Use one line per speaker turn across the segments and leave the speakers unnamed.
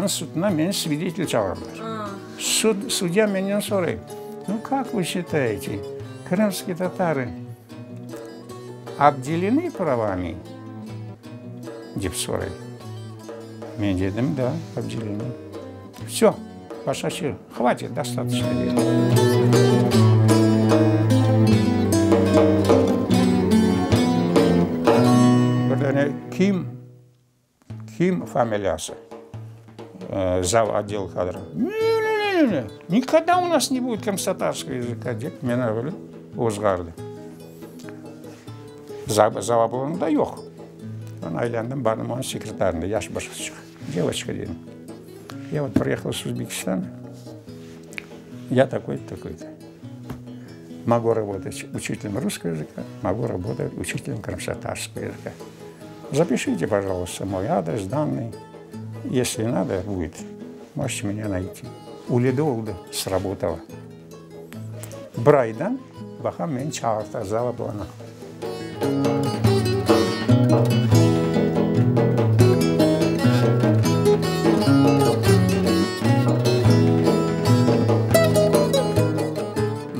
Qırımtatarlarnıñ suduna meni svidetel çağırdılar. Sud, sudya menden soray, Nu, kak vı şçitayete, krımskiy tatarı obdelenı pravami? Dep soray. Men dedim, da, obdelenı. Vsö, başqa şey, hvatit, dostatoçno dedim. Bir dane kim, kim familiyası, zav otdel kadrov, ne-ne-ne-ne, nikogda u nas ne budet krımskotatarskogo yazıka, dep meni böyle ozğardı. Zav da yoq. Men aylandım, bardım onıñ sekretarına, yaş bir qızçıq. Devoçka, dedim, ya vot priehal iz Özbekistana, ya takoy-to, takoy-to. Mogu rabotat uçitelem russkogo языka, mogu rabotat uçitelem krımskotatarskogo языka. Zapišite, pojaluysta, moy adres, dannıy, esli nado budet, možete menya nayti. Öyle de oldı, srabotalo. Bir aydan baqam, meni çağırta zavoplana.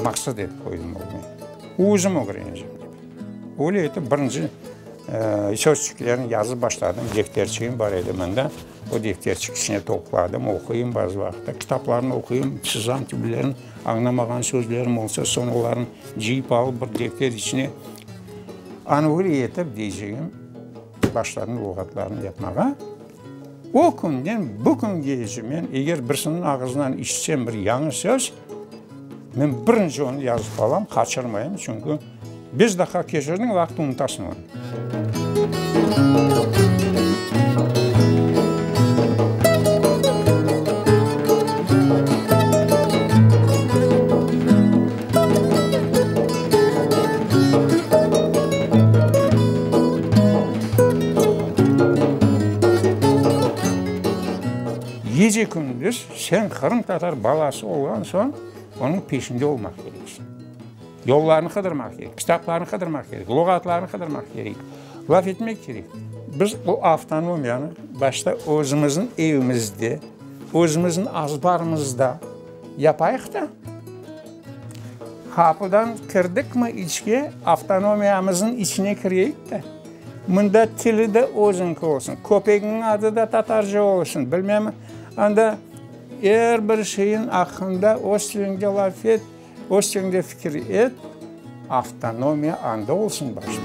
Maqsat etip qoydım ögüme, özüm ögrenecem dep. Öyle etip birinci sözçüklerni yazıp başladım, defterçiğim bar edi mında. O defterçik içine topladım, oquyım bazı vaqıtta, kitaplarnı oquyım, sızam tüblerin, añlamağan sözlerim olsa, soñ olarnı cıyıp alıp bir defter içine anvır etip deycegim, başladım luğatlarnı yapmağa. O künden bu küngece men eger birisiniñ ağızından işitsem bir yañı söz, men birinci onı yazıp alam, qaçırmayım, çünki Beş daqqa keçirdiñ, vaqıt unutasıñ onı. Gece-kündüz sen qırımtatar balası olğan soñ, onıñ peşinde olmaq kereksiñ. Yollarnı qıdırmaq kerek, kitaplarnı qıdırmaq kerek, luğatlarnı qıdırmaq kerek, laf etmek kerek. Biz o avtonomiyanı başta özümizniñ evimizde, özümizniñ azbarımızda yapayıq da, qapıdan kirdikmi içke, avtonomiyamıznıñ içine kireyik de, mında tili de özüñki olsun, köpegiñniñ adı da tatarca olsun, bilmem, anda er bir şeyiñ aqqında öz tiliñde laf et. Öz tiliñde fikir et, avtonomiya anda olsun başta.